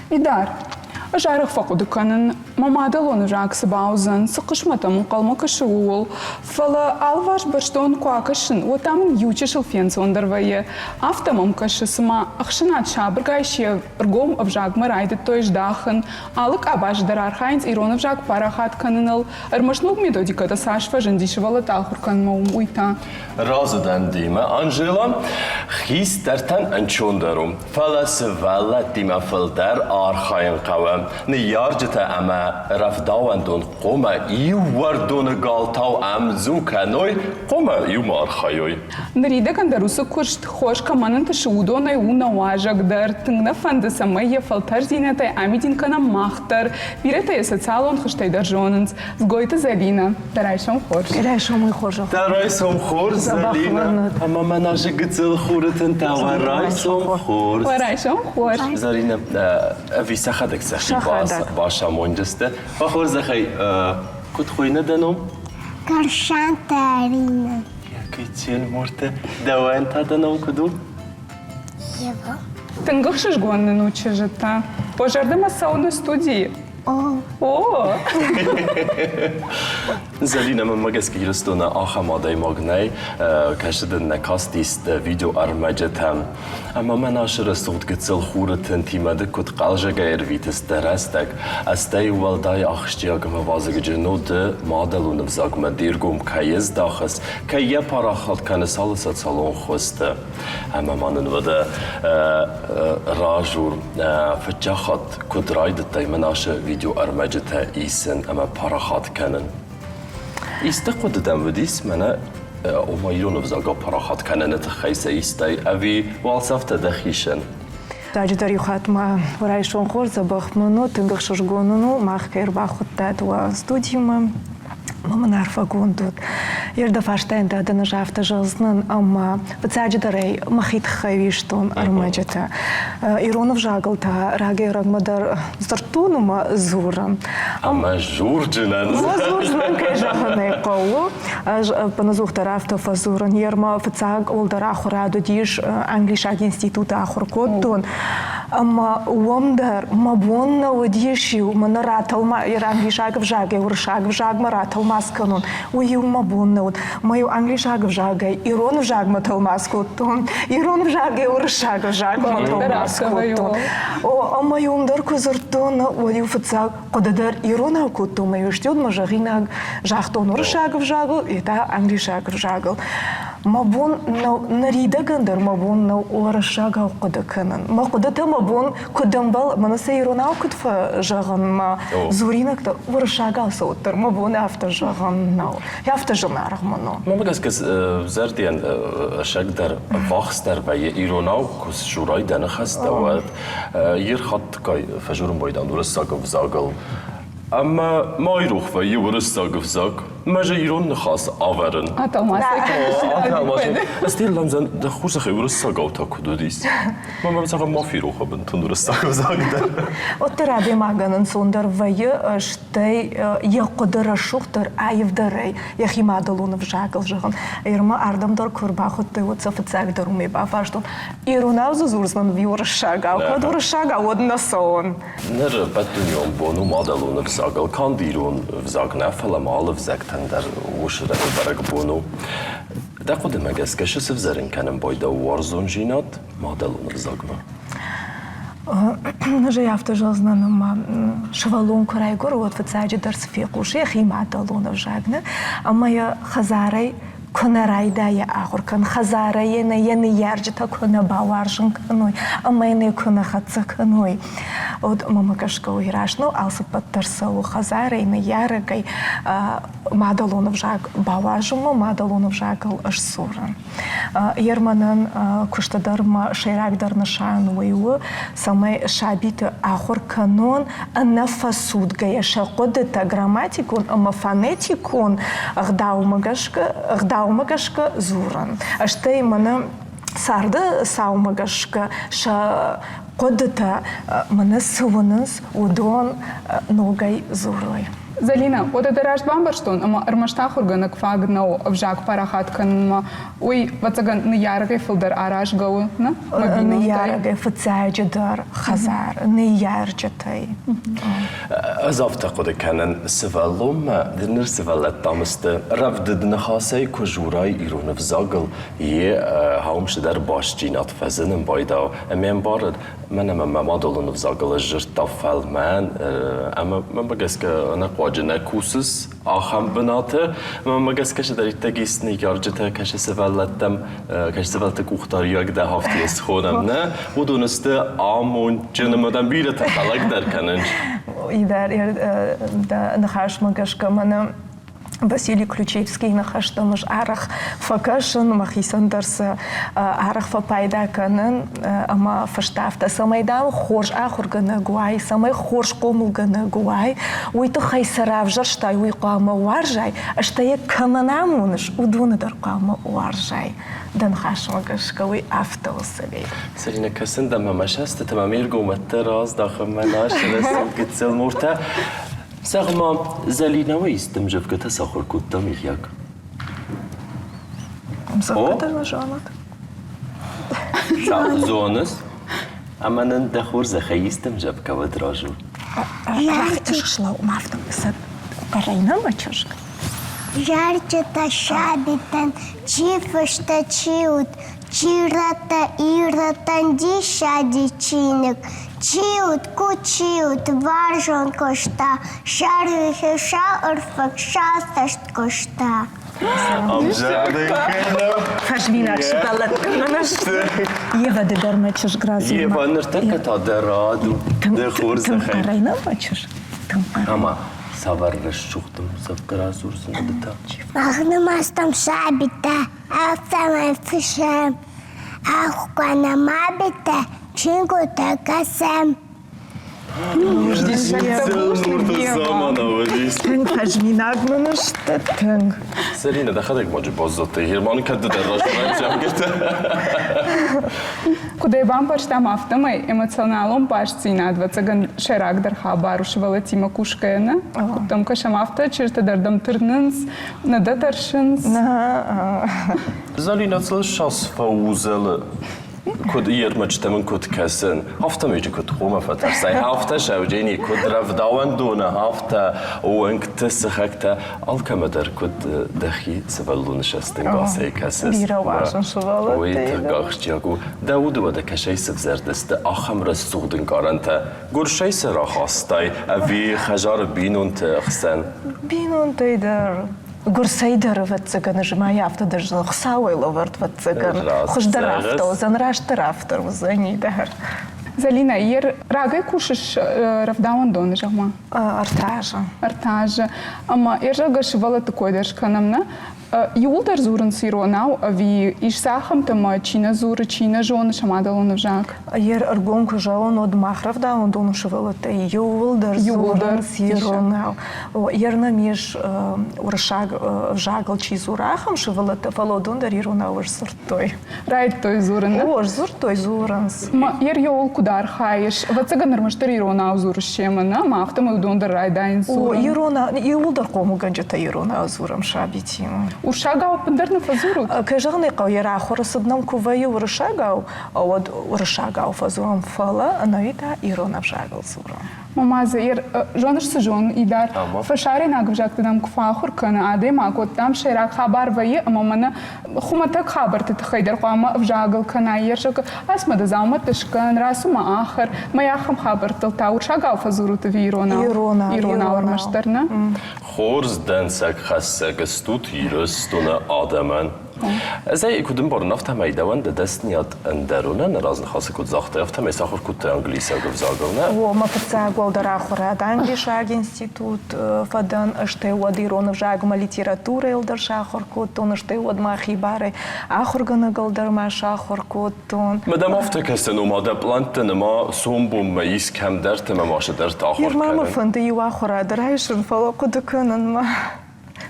Speaker 2: Идар, ӕз арӕх фӕхъуыды кӕнын, мӕ мадӕлон ӕвзаг цы бауыдзӕн, цы хъысмӕт ӕм ӕнхъӕлмӕ кӕсы, ууыл. Фӕлӕ алыварс бӕстон куы акӕсын, уӕд та мын иучысыл фенцондӕр вӕййы. Афтӕ мӕм кӕсы, цыма ӕхсӕнад сабыргай се ргом ӕвзагмӕ райдыдтой здахын, алы къабазы дӕр архайынц ирон ӕвзаг парахат кӕныныл. Ӕрмӕст ног методикӕтӕ цас фӕзынди сывӕллӕтты ахуыр кӕнынмӕ, уый та.
Speaker 1: Разы дӕн демӕ, Анжела. Хистӕртӕн ӕнцондӕр у, фӕлӕ сывӕллӕттимӕ фылдӕр архайын хъӕуы. Ныййарджытӕ ӕмӕ рӕвдауӕндон хъуамӕ иу уӕрдоны галтау ӕмдзу кӕной, хъуамӕ иумӕ архайой.
Speaker 2: Ныридӕгӕн дӕр уыцы куыст хорз кӕмӕн ӕнтысы, уыдонӕй у нӕ уазӕг дӕр. Тынг нӕ фӕнды, цӕмӕй йӕ фӕлтӕрдзинӕдтӕй амидин кӕнӕм мах дӕр. Бирӕтӕ йӕ социалон хызтӕй дӕр зонынц. Дзгойты Зӕлинӕ, дӕ райсом хорз.
Speaker 6: Дӕ райсомӕй хорз.
Speaker 1: Дӕ райсом хорз, Зӕлинӕ. Ӕмӕ мӕнӕ зы гыццыл хуры тынтӕ уӕ райсом хорз.
Speaker 2: Уӕ райсом хорз.
Speaker 1: Зӕлинӕ, ӕви сӕхӕдӕг сӕхи бацамонджысты. Фӕхорзӕхӕй, куыд хуыйны дӕ ном?
Speaker 7: Карсанты Арина.
Speaker 1: Кител муртӕ. Дӕуӕн та дӕ ном куыд у?
Speaker 7: Ева.
Speaker 2: Тынг ӕхсызгон нын у чызджытӕ. Уӕ зӕрдӕмӕ цӕуыны студийы?
Speaker 7: О.
Speaker 2: О!
Speaker 1: Зӕлинӕ, мӕнмӕ гӕсгӕ Ирыстоны ахӕм адӕймаг нӕй, кӕсы дын нӕ кастис видеоӕрмӕджытӕм. Ӕмӕ мӕн ацы рӕсугъд гыццыл хуры тынтимӕ ды куыд хъӕлзӕгӕй ӕрвитыс дӕ рӕстӕг, стӕй уӕлдай ахсджиаг ӕмӕ вазыгджын у ды мадӕлон ӕвзагмӕ де ргом кӕй ыздахыс, кӕй йӕ парахат кӕныс алы социалон хуызты. Ӕмӕ ма нын уӕдӕ разур, фыццаг хатт куыд райдыдтай мӕн ацы видеоӕрмӕджытӕ исын ӕмӕ парахат кӕнын? Исты хъуыды дӕм уыдис мӕнӕ ома ирон ӕвзаг апарахат кӕныны тыххӕй сӕ истай ӕви уалдзӕфтӕ дӕхицӕн?
Speaker 6: Раджыдӕр иу хатт ма райсом хорз дзӕбӕх мын у, тынг ӕхсызгон уын у, мах кӕй ӕрбахуыдтат уӕ студимӕ. Ӕмӕ мын арфӕгонд уыд. Йе рдӕ фарстайӕн дӕ дын ӕз афтӕ зӕгъдзынӕн, ӕмӕ фыццаджыдӕр ӕй мӕхи тыххӕй истон ӕрмӕджытӕ. Ирон ӕвзагыл та рагӕй-ӕрӕгмӕ дӕр дзырдтон ӕмӕ дзурын.
Speaker 1: Ӕмӕ дзурджынӕн.
Speaker 6: Ӕмӕ дзурджынӕн, кӕй зӕгъын ӕй хъӕуы. Ӕз ӕппынӕдзухдӕр афтӕ фӕдзурын. Йе рмӕ фыццаг уӕлдӕр ахуырад уыдис англисаг институты ахуыр кодтон. Ӕмӕ уым дӕр мӕ бон нӕ уыдис-иу мӕнӕ ратӕлма англисаг ӕвзагӕй уырыссаг ӕвзагмӕ ратӕлмац кӕнон, уый-иу мӕ бон нӕ уыд. Мӕ-иу англисаг ӕвзагӕй ирон ӕвзагмӕ тӕлмац кодтон, ирон ӕвзагӕй уырыссаг ӕвзагмӕ тӕлмац кодтон. О, ӕмӕ-иу уым дӕр куы дзырдтон, уӕд-иу фыццаг хъуыды дӕр иронау кодтон, мӕ-иу стӕй мӕ зӕгъинаг загътон уырыссаг ӕвзагыл, йе та англисаг ӕвзагыл. Мӕ бон нӕу, ныридӕгӕн дӕр мӕ бон нӕу уырыссагау хъуыды кӕнын. Мӕ хъуыдытӕ мӕ бон куыд ӕмбӕлы, мӕнӕ сӕ иронау куыд фӕзӕгъын, мӕ дзуринӕгтӕ уырыссагау сӕ уӕддӕр мӕ бон афтӕ зӕгъын нӕу. Афтӕ зынаргъ мын у.
Speaker 1: Мӕнмӕ гӕсгӕ зӕрдийӕн ӕсӕгдӕр ӕввахсдӕр вӕййы иронау куы сжурай дӕ ныхӕстӕ, уӕд йе рхатткай фӕжурын байдам уырыссаг ӕвзагыл. Ӕмӕ ма айрох вӕййы уырыссаг ӕвзаг, мӕ же ирон ныхас авӕрын.
Speaker 2: Аталмас.
Speaker 1: Стил ламзан дӕ хорзӕхӕй уырыссагау та куыд уыдис? Мӕ мӕм зӕгъӕм ма ферох бынтон уырыссаг ӕвзаг дӕр.
Speaker 6: Уӕддӕр адӕймагӕн ӕнцондӕр вӕййы, стӕй йӕ хъуыды рӕсугъддӕр, аивдӕрӕй йӕхи мадӕлон ӕвзагыл зӕгъын. Ирмӕ ардӕм дӕр куы ӕрбахуыдтой, уӕд сӕ фыццагдӕр уымӕй бафарстон. Иронау дзы дзурдзынӕн ӕви уырыссагау? Кӕд уырыссагау, уӕд нӕ цӕуын.
Speaker 1: Ныр ӕппӕтдунеон бон у мадӕлон ӕвзагыл. Канд ирон ӕвзаг нӕ, фӕлӕ ма алы ӕвзӕгтӕн дӕр уыцы бӕрӕгбон у. Дӕ хъуыдымӕ гӕсгӕ цы сывзӕрын кӕнын байдӕ уарзондзинад мадӕлон ӕвзагмӕ?
Speaker 6: Ӕз ӕй афтӕ зӕгъдзынӕн, ӕмӕ сывӕллон куы райгуыры, уӕд фыццаджыдӕр цы фехъусы йӕхи мадӕлон ӕвзаг, нӕ? Ӕмӕ йӕ хӕдзарӕй куы нӕ райдайа ахуыр кӕнын, хӕдзарӕй йӕ йӕ ныййарджытӕ куы нӕ бауарзын кӕной ӕмӕ йын ӕй куы нӕ хӕццӕ кӕной, уӕд мӕмӕ гӕсгӕ уый раст нӕу, алцыппӕт дӕр цӕуы хӕдзарӕй, ныййарӕгӕй мадӕлон ӕвзаг бауарзынмӕ, мадӕлон ӕвзагыл сдзурын. Ерманӕн куысты дӕр мӕ сӕйрагдӕр нысан уый у, цӕмӕй сабиты ахуыр кӕнон ӕнӕфӕцудгӕйӕ сӕ хъуыдытӕ грамматикон ӕмӕ фонетикон ӕгъдаумӕ гӕсгӕ, ӕгъдаумӕ гӕсгӕ дзурын. Стӕй мӕнӕ царды цаумӕ гӕсгӕ сӕ хъуыдытӕ мӕнӕ цы уынынц, уыдон ногӕй дзурой.
Speaker 2: Зӕлинӕ, уӕдӕ дӕ раст бамбӕрстон, ӕмӕ ӕрмӕст ахуыргӕнӕг фаг нӕу ӕвзаг парахат кӕнынмӕ. Уый, ӕвӕццӕгӕн, ныййарӕгӕй фылдӕр аразгӕ у, нӕ?
Speaker 6: Ныййарӕгӕй фыццаджыдӕр хӕдзар, ныййарджытӕй.
Speaker 1: Ӕз афтӕ хъуыды кӕнын, сывӕллонмӕ ныр сывӕллӕттӕм сты рӕвдыд ныхасӕй куы журай ирон ӕвзагыл, йе хаумсыдӕр бастдзинад фӕзынын байдау, ӕмӕ ӕмбарыд, Мӕн ӕмӕ мӕ мадӕлон ӕвзагыл ӕз дзырдта фӕлмӕн ӕмӕ мӕнмӕ гӕсгӕ ӕнӕхъуаджы нӕ кусыс ахӕм бынаты. Мӕнмӕ гӕсгӕ цыдӕриддӕр ис ныййарджытӕ кӕсы сывӕллӕттӕм, кӕсы сывӕллӕтты къухдариуӕг дӕ хафтийӕ схонӕм, нӕ? Уыдон сты амондджын ӕмӕ дӕм бирӕтӕ хӕлӕг дӕр кӕнынц.
Speaker 6: Идар, дӕ ныхасмӕ гӕсгӕ мӕнӕ Василий Ключевскийы ныхӕстӕм ӕз арӕх фӕкӕсын, мӕхицӕн дӕр сӕ арӕх фӕпайда кӕнын ӕмӕ фыста афтӕ, цӕмӕй, дам, хорз ахуыргӕнӕг уай, цӕмӕй хорз хъомылгӕнӕг уай, уый тыххӕй цы равзӕрстай, уый хъуамӕ уарзай, стӕй йӕ кӕмӕн амоныс, уыдоны дӕр хъуамӕ уарзай. Дӕ ныхасмӕ гӕсгӕ уый афтӕ у, Сергей.
Speaker 1: Сарина, кӕсын дӕм ӕмӕ сӕстытӕ мӕ ме ргомӕттӕ раздахын, мӕ рӕсугъд гыццыл муртӕ. Зӕгъ-ма, Зӕлинӕ исты ӕмдзӕвгӕтӕ сахуыр кодта, мыййаг?
Speaker 6: Ӕмдзӕвгӕтӕ нӕ зонут?
Speaker 1: Зоныс? Ӕмӕ нын дӕ хорзӕхӕй исты ӕмдзӕвгӕ уӕд разур.
Speaker 6: Чызг слӕуу, ма афтӕ хъӕрӕй нӕ мӕ чызг.
Speaker 7: Зарджытӕ сабитӕн чи фыста, чи уыд, чи радта ирӕттӕн диссаджы чиныг, чи уыд, куы чи уыд, бӕрзонд куыста, сӕрыхы сау ӕрфыг, сау цӕст куыста.
Speaker 6: Фӕзминаг сывӕллӕттӕ мӕнӕ сты. Ева, ды дӕр мӕ чызг радзур.
Speaker 1: Ева, ныртӕккӕ та дӕ рад у. Дӕ хорзӕхӕй.
Speaker 6: Тынг хъӕрӕй нӕ мӕ чызг? Тынг хъӕрӕй.
Speaker 1: Ӕмӕ цавӕр рӕсугъд ӕмдзӕвгӕ радзурдзынӕ ды та?
Speaker 7: Мах нымӕцтӕм сабитӕ, афтӕмӕй фыссӕм. Ахуыргӕнӕм абитӕ, чингуытӕ кӕсӕм.
Speaker 6: Тынг фӕзминаг мын сты, тынг.
Speaker 1: Зӕринӕ, дӕхӕдӕг ма баззадтӕ, Германы кӕд ды дӕр размӕ
Speaker 2: Куыд ӕй бамбӕрстам, афтӕмӕй эмоционалон бастдзинад, ӕвӕццӕгӕн, сӕйрагдӕр хабар у сывӕллӕттимӕ кусгӕйӕ, нӕ? Куыд дӕм кӕсӕм, афтӕ чызджытӕ дӕр дӕм тырнынц, нӕ дӕ тӕрсынц?
Speaker 1: Зӕлинӕ цыл сас фӕузӕлы куыд ие рмӕджытӕ мын куыд кӕсын, афтӕмӕй куыд хъуамӕ фӕтӕрсай, афтӕ Сӕуджени куыд рӕвдауӕндоны, афтӕ уӕнгты сыхӕгтӕ алкӕмӕ дӕр куыд дӕхи сывӕллоны сӕстӕнгасӕй кӕсыс.
Speaker 6: Бирӕ уарзын сывӕллӕттӕй.
Speaker 1: Уый тынг ахсджиаг у. Дӕ уды уӕдӕ кӕсӕй сывзӕрдысты ахӕм рӕсугъд ӕнкъарӕнтӕ? Гуырсӕй сӕ рахастай ӕви хӕдзары бинонты хсӕн?
Speaker 6: Бинонтӕй дӕр Гуырцӕй дӕр, ӕвӕццӕгӕн, зымӕй афтӕ дӕр Хуыцауӕй лӕвӕрд, ӕвӕццӕгӕн. Хуыздӕр афтӕ уыдзӕн, растдӕр афтӕ уыдзӕни дӕр.
Speaker 2: Зӕлинӕ, ер рагӕй кусыс рӕвдауӕндоны, зӕгъ-ма?
Speaker 6: Ӕртӕ азы.
Speaker 2: Ӕртӕ азы. Ӕмӕ ӕрзӕгъгӕ сывӕллӕтты кой дӕр скӕнӕм, нӕ? Иууылдӕр дзурынц иронау ӕви ис ахӕмтӕ, ӕмӕ чи нӕ дзуры, чи нӕ зоны сӕ мадӕлон ӕвзаг?
Speaker 6: Йе ргом куы зӕгъон, уӕд мах рӕвдауӕндоны сывӕллӕттӕ иууылдӕр дзурынц иронау. Йе нӕм ис уырыссаг ӕвзагыл чи дзуры, ахӕм сывӕллӕттӕ, фӕлӕ уыдон дӕр иронау сдзырдтой.
Speaker 2: Райдыдтой дзурын?
Speaker 6: О, сдзырдтой, дзурынц.
Speaker 2: Ер еуыл куыд архайыс? Ӕвӕццӕгӕн ӕрмӕстдӕр иронау дзурыс семӕ, нӕ? Ӕмӕ афтӕмӕй уыдон дӕр райдайынц дзурын.
Speaker 6: О, иронау, иууылдӕр хъомылгӕнджытӕ иронау дзурӕм сабитимӕ.
Speaker 2: Уырыссагау ӕппындӕр нӕ фӕдзурут?
Speaker 6: Кӕй зӕгъын ӕй хъӕуы, йӕ рахуыры цыд нӕм куы вӕййы уырыссагау, уӕд уырыссагау фӕдзурӕм, фӕлӕ ӕнӕуи та ирон ӕвзагыл дзурӕм.
Speaker 2: Мама дзы зоныс цы зон, Идар? Фӕсарӕйнаг ӕвзӕгты дӕм куы фӕахуыр кӕны адӕймаг, уӕд дӕм сӕйраг хабар вӕййы ӕмӕ мӕнӕ хуымӕтӕг хабӕртты тыххӕй дӕр хъуамӕ ӕвзагыл кӕна йе рзӕгы ацмӕ дӕ дзаумӕттӕ скӕн, рацу ма ахӕр, мӕ ахӕм хабӕрттыл та уырсагау фӕдзурут ӕви иронау?
Speaker 6: Иронау.
Speaker 2: Иронау ӕрмӕстдӕр, нӕ?
Speaker 1: Хорз дӕнцӕг хӕссӕг стут Ирыстоны адӕмӕн. Ӕз ӕй куыд ӕмбарын, афтӕмӕй дӕуӕн дӕ дӕсныйад ӕндӕр у, нӕ разныхасы куыд загътай, афтӕмӕй сахуыр кодтай англисаг ӕвзагыл, нӕ?
Speaker 6: О, мӕ фыццаг уӕлдӕр ахуырад англисаг институт фӕдӕн, стӕй уӕд ирон ӕвзагмӕ литературӕйыл дӕр сахуыр кодтон, стӕй уӕд мӕ хибарӕй ахуыргӕнӕгыл дӕр ма сахуыр кодтон.
Speaker 1: Мадам афтӕ кӕсын, ома дӕ пълӕнтты нымӕ сомбонмӕ ис кӕмдӕрты ӕмӕ ма цыдӕртӕ ахуыр
Speaker 6: Нырма мӕ
Speaker 1: кӕнын.
Speaker 6: фӕнды иу ахуырад райсын, фӕлӕ хъуыды кӕнынмӕ.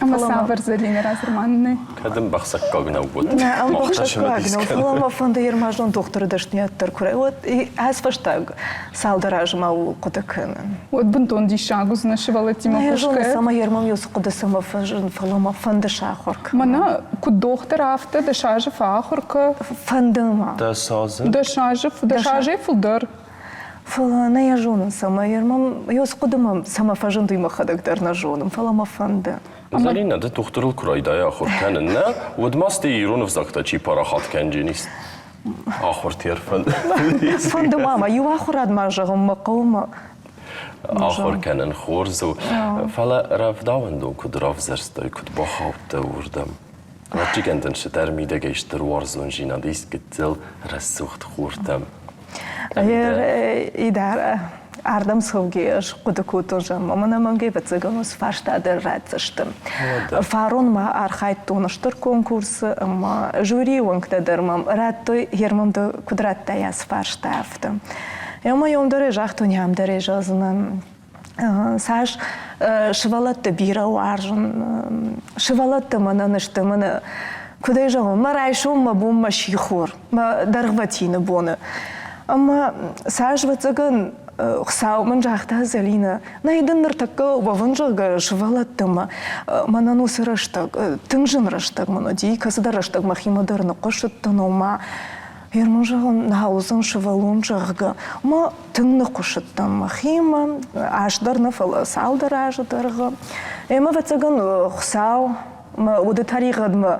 Speaker 2: Ӕмӕ цавӕр Зӕлинӕ радзырман нӕ?
Speaker 1: Кӕд ӕмбӕхсӕггаг нӕ уыд.
Speaker 6: Нӕ, ӕмбӕхсӕггаг нӕу, фӕлӕ мӕ фӕнды ермазон дохтыры дӕсныйад дӕр куы уӕд ӕз фӕстаг цалдӕр азы ма ууыл хъуыды кӕнын.
Speaker 2: Уӕд бынтон диссаг уыдзынӕ сывӕллӕттимӕ
Speaker 6: Нӕ зонын,
Speaker 2: кусгӕйӕ.
Speaker 6: цӕмӕ ермам уыцы хъуыды цӕмӕ фӕзынд, фӕлӕ мӕ фӕнды сахуыр кӕнын.
Speaker 2: Мӕнӕ куыд дохтыр, афтӕ дӕс азы фӕахуыр кӕ.
Speaker 6: Фӕнды мӕ.
Speaker 1: Дӕс азы?
Speaker 2: Дӕс азы, дӕс азӕй фылдӕр.
Speaker 6: Фӕлӕ нӕ йӕ зонын, цӕмӕй мӕм ё хъуыды мӕм цӕмӕ фӕзынд, уый мӕхӕдӕг дӕр нӕ зонын, фӕлӕ мӕ фӕнды.
Speaker 1: Зӕлинӕ, ды дохтырыл куы райдайа ахуыр кӕнын, нӕ, уӕд ма стӕй ирон ӕвзӕгтӕ чи парахат кӕндженис? Ахуырты ӕрфӕнды.
Speaker 6: Фӕнды ма мӕ иу ахуырад ма зӕгъын мӕ хъӕумӕ.
Speaker 1: Ахуыр кӕнын хорз у, фӕлӕ рӕвдауӕндон куыд равзӕрстай, куыд бахаудтӕ уырдӕм? Ӕвӕццӕгӕн дын цыдӕр мидӕгӕй стыр уарзондзинад ис гыццыл рӕсугъд хуртӕм.
Speaker 6: Идар ардӕм цӕугӕ ӕз хъуыды кодтон, зӕгъ, мӕ ӕнӕмӕнгӕй ӕвӕццӕгӕн уыцы фарста дӕр ратдзысты. Фарон ма архайдтон стыр конкурсы ӕмӕ жюрийы уӕнгтӕ дӕр мӕм радтой, Герман ды куыд радтай ацы фарста, афтӕ. Ӕмӕ йӕм дӕр загътон, ам дӕр зӕгъдзынӕн, цас сывӕллӕтты бирӕ уарзын, сывӕллӕттӕ мӕнӕн сты, мӕнӕ куыд ӕй зӕгъон, мӕ райсом мӕ бон мӕ сихор, мӕ дӕргъвӕтины боны. Ӕмӕ цас ӕвӕццӕгӕн Хуыцау мын загъта, Зӕлинӕ, нӕй дын ныртӕккӕ уӕвын, зӕгъгӕ, сывӕллӕттӕмӕ. Мӕнӕн уыцы рӕстӕг, тынг зын рӕстӕг мын уыди, кӕцыдӕр рӕстӕг мӕхимӕ дӕр ныхъхъуысыдтӕн, ома Герман зӕгъын, нал уыдзӕн сывӕллон, зӕгъгӕ. Мӕ тынг ныхъхъуысыдтӕн мӕхимӕ, ас дӕр нӕ, фӕлӕ цалдӕр азы дӕргъы. Ӕмӕ, ӕвӕццӕгӕн, Хуыцау. Мӕ уды тӕригъӕдмӕ,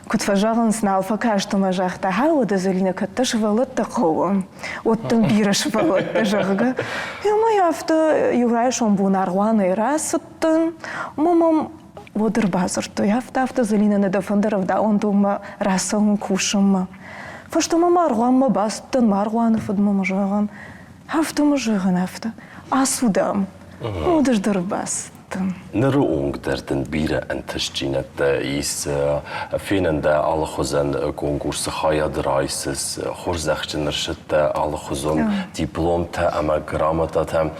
Speaker 6: куыд фӕзӕгъынц, нал фӕкаст ӕмӕ загъта, хӕ, уӕдӕ Зӕлинӕ, кӕд дӕ сывӕллӕттӕ хъӕуы, уӕд дын бирӕ сывӕллӕттӕ, зӕгъгӕ. Ӕмӕ афтӕ иу райсом бон аргъуанӕй рацыдтӕн, ӕмӕ мӕм уӕд ӕрбадзырдтой, афтӕ, афтӕ, Зӕлинӕ, нӕ дӕ фӕнды рӕвдауӕндонмӕ рацӕуын кусынмӕ. Фӕстӕмӕ ма аргъуанмӕ бацыдтӕн, ма аргъуаны фыдмӕ мӕ зӕгъын, афтӕ мӕ зӕгъын, афтӕ, ацу, дам. Уӕд ӕз дӕр бацыдтӕн.
Speaker 1: Ныры онг дӕр дын бирӕ ӕнтыстдзинӕдтӕ ис, фенӕн дӕ алыхуызӕн конкурсы хайад райсыс, хорзӕхджын ӕрсыдтӕ алыхуызон дипломтӕ ӕмӕ грамотатӕ.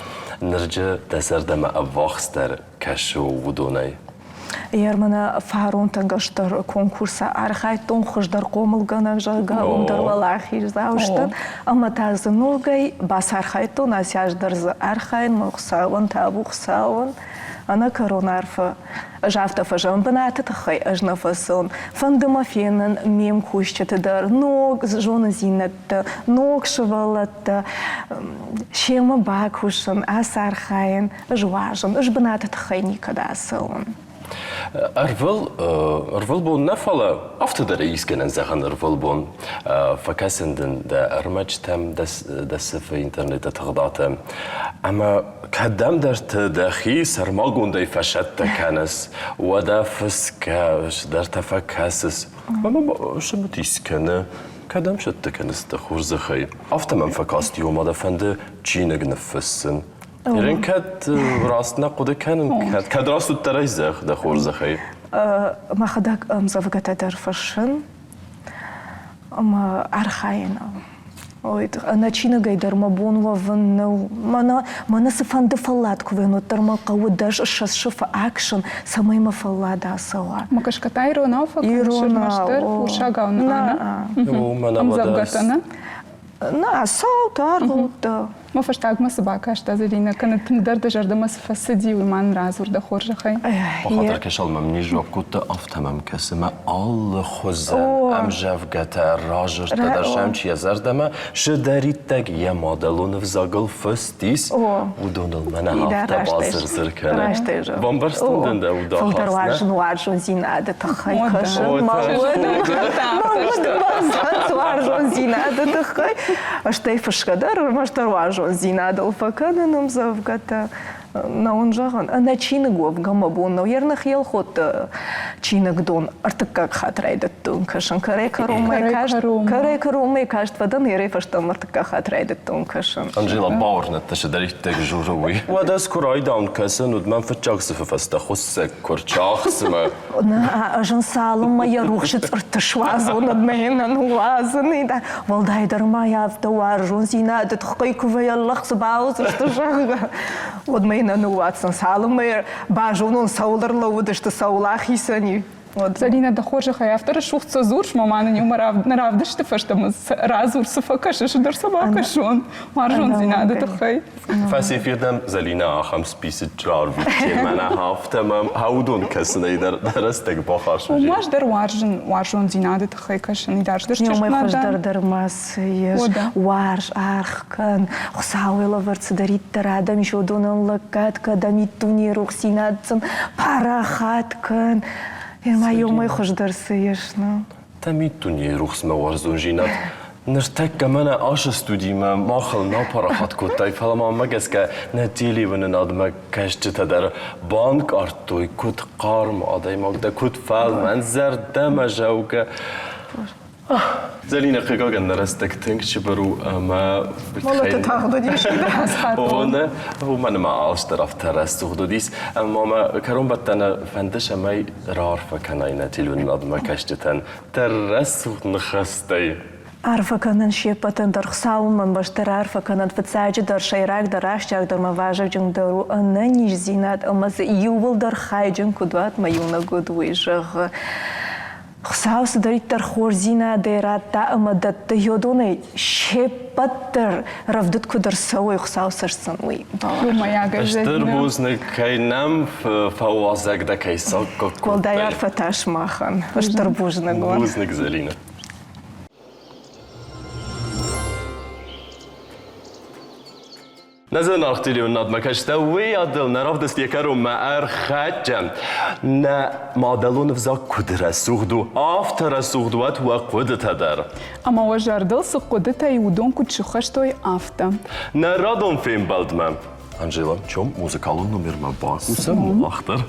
Speaker 1: Нырджы дӕ зӕрдӕмӕ ӕввахсдӕр кӕсы уыдонӕй?
Speaker 6: Ермана фарон тӕнгӕстдӕр конкурсы архайдтон хуыздӕр хъомылгӕнӕг, зӕгъгӕ, уым дӕр уӕлахиздзау сты. Ӕмӕ та дзы ногӕй бацархайдтон, ацы аз дӕр дзы архайын, мӕ Хуыцауӕн, табу Хуыцауӕн, ӕнӕкӕрон арфӕ. Ӕз афтӕ фӕзӕгъын, бынаты тыххӕй ӕз нӕ фӕцӕуын. Фӕнды мӕ фенын ме мкусджыты дӕр ног зонындзинӕдтӕ, ног сывӕллӕттӕ, семӕ бакусын, ацархайын. Ӕз уарзын, ӕз бынаты тыххӕй никӕд ацӕуын.
Speaker 1: Ӕрвыл, ӕрвылбон нӕ, фӕлӕ афтӕ дӕр искӕнӕн зӕгъӕн ӕрвылбон. Фӕкӕсын дын дӕ ӕрмӕджытӕм, дӕ сыфы интернеты тыгъдатӕм. Ӕмӕ кӕдӕмдӕрты дӕхи сӕрмагондӕй фӕсӕттӕ кӕныс, уӕдӕ фысгӕ цыдӕртӕ фӕкӕсыс. Ӕмӕ цымыдис кӕны, кӕдӕм сӕттӕ кӕныс дӕ хорзӕхӕй. Афтӕ мӕм фӕкасти, ома дӕ фӕнды чиныг ныффыссын. Ирин кӕд раст нӕ хъуыды кӕнын, кӕд, кӕд раст уыддӕр зӕгъ дӕ хорзӕхӕй?
Speaker 6: Мӕхӕдӕг ӕмдзӕвгӕтӕ дӕр фыссын ӕмӕ архайын. Ой, ӕнӕ чиныгӕй дӕр мӕ бон уӕвын нӕу. Мӕнӕ, мӕнӕ цыфӕнды фӕллад куы вӕййын, уӕддӕр мӕ хъӕуы дӕс ссӕдз сыфы аксын, цӕмӕй мӕ фӕллад ацӕуа.
Speaker 2: Мӕ гӕсгӕ та иронау фӕкӕныс ӕрмӕстдӕр урсагау нӕ? Ӕмдзӕвгӕтӕ нӕ?
Speaker 6: Нӕ, цауд аргъӕуттӕ.
Speaker 2: Мӕ фӕстагмӕ цы бакастӕ, Зӕлинӕ, кӕнӕ тынгдӕр дӕ зӕрдӕмӕ цы фӕцыди, уый ма нын радзур дӕ хорзӕхӕй.
Speaker 1: Бахатыр кӕсал мӕм не сдзуапп кодта, афтӕ мӕм кӕсы, мӕ алы хуызӕн ӕмзӕвгӕтӕ, разырдтӕ дӕр сӕм чи йӕ зӕрдӕмӕ цыдӕриддӕр йӕ мадӕлон ӕвзагыл фыст ис, уыдоныл мӕнӕ афтӕ базыр-зыр кӕны. Бамбӕрстон дын дӕ удахаст,
Speaker 6: Фылдӕр уарзын уарзондзинады тыххӕй кӕсын. Мӕ уд баззад уарзондзинады тыххӕй. Стӕй фысгӕ дӕр ӕрмӕстдӕр уарзондзинадыл фӕкӕнын ӕмдзӕвгӕтӕ. Нӕ уын зӕгъын, ӕнӕ чиныг уӕвгӕ мӕ бон нӕу. Ерных Елхотты чиныгдон ӕртыккаг хатт райдыдтон кӕсын. Кӕрӕй-кӕронмӕ каст, кӕрӕй-кӕронмӕ каст фӕдӕн, ерӕй фӕстӕмӕ ӕртыккаг хатт райдыдтон кӕсын.
Speaker 1: Анжела бауырныдта, цыдӕриддӕр журы уый. Уӕдӕ ӕз куы райдаун кӕсын, уӕд мӕм фыццаг сыфы фӕстӕ хуыссӕг куы рчахсы мӕ.
Speaker 6: Нӕ, ӕз ын цалынмӕ йӕ рухсы цъыртт суадзон, уӕдмӕ йын нӕ ныууадзын. Уӕлдайдӕр ма йӕ афтӕ уарзондзинады тыххӕй куы вӕййы лӕгъз бауыдзысты, зӕгъгӕ, уӕдмӕ йын нӕ ныууадздзӕн. Цалынмӕ йӕ базонон, цӕуыл ӕрлӕууыдысты, цӕуыл ахицӕн и.
Speaker 2: Зӕлинӕ, дӕ хорзӕхӕй, афтӕ рӕсугъд цы дзурыс, мӕ ма нын иумӕ нӕ равдысты фӕстӕ радзур, цы фӕкӕсыс, дӕр цы бакӕсон уарзондзинады тыххӕй.
Speaker 1: Фӕсефирдӕм Зӕлинӕ ахӕм списочы рарвитте, мӕнӕ афтӕ мӕм уыдон кӕсынӕй дӕр рӕстӕг бахӕссы.
Speaker 2: Уымӕ дӕр уарзын уарзондзинады тыххӕй кӕсын. Идарддӕр
Speaker 6: Уымӕй хуыздӕр дӕр ма цы ис. Уарз, аргъ кӕн, Хуыцауӕй лӕвӕрд цыдӕриддӕр адӕм ис, уыдонӕн лӕггад кӕн, дӕ миддунейы рухсдзинад сын парахат кӕн. Ӕмӕ иумӕ хуыздӕр цы ис, нӕ?
Speaker 1: Дӕ миддунейы рухсмӕ уарзондзинад ныртӕккӕ мӕнӕ ацы студимӕ махыл нал парахат кодтай, фӕлӕ ма мӕ гӕсгӕ нӕ телеуынынадмӕ кӕсджытӕ дӕр банкъардтой, куыд хъарм адӕймаг дӕ, куыд фӕлмӕн зӕрдӕмӕзӕугӕ. Зӕлинӕ, хъыгагӕн, нӕ рӕстӕг тынг цыбыр у ӕмӕ
Speaker 6: Молоты тагъд уыдис.
Speaker 1: О, нӕ, уымӕн ӕмӕ алцыдӕр афтӕ рӕсугъд уыдис. Ӕмӕ мӕ кӕронбӕттӕны фӕнды, цӕмӕй раарфӕ кӕнай нӕ телеуынынадмӕ кӕсджытӕн дӕ рӕсугъд ныхӕстӕй.
Speaker 6: Арфӕ кӕнын се ппӕтӕн дӕр Хуыцауы мӕн бӕсты раарфӕ кӕнӕд фыццаджыдӕр, сӕйрагдӕр, ахсджиагдӕр мӕ вазыгджындӕр у ӕнӕниздзинад ӕмӕ дзы иууылдӕр хайджын куыд уат, мӕ иунӕг уд уый зӕгъы. Хуыцау цыдӕриддӕр хорздзинадӕй радта ӕмӕ дӕтты йодонӕй се ппӕт дӕр рӕвдыд куыд ӕрцӕуой, Хуыцау цӕстдзӕн уый.
Speaker 2: Иумӕйагӕй
Speaker 1: Стыр бузныг, кӕй нӕм фӕуазӕг дӕ, кӕй саккаг кодтай.
Speaker 6: Уӕлдай арфӕтӕ сымахӕн. Стыр бузныг уын.
Speaker 1: Бузныг, Зӕлинӕ. Нӕ зынаргъ телеуынынадмӕ кӕстӕ уый адыл нӕ равдыст йӕ кӕронмӕ ӕрхӕццӕ. Нӕ мадӕлон ӕвзаг куыд рӕсугъд у, афтӕ рӕсугъд уӕд уӕ хъуыдытӕ дӕр.
Speaker 2: Ӕмӕ уӕ зӕрдыл цы хъуыдытӕ и, уыдон куыд сыххӕстой, афтӕ.
Speaker 1: Нӕ радон фембӕлдмӕ. Анжела, чем музыкалон номермӕ бакусӕм мах дӕр?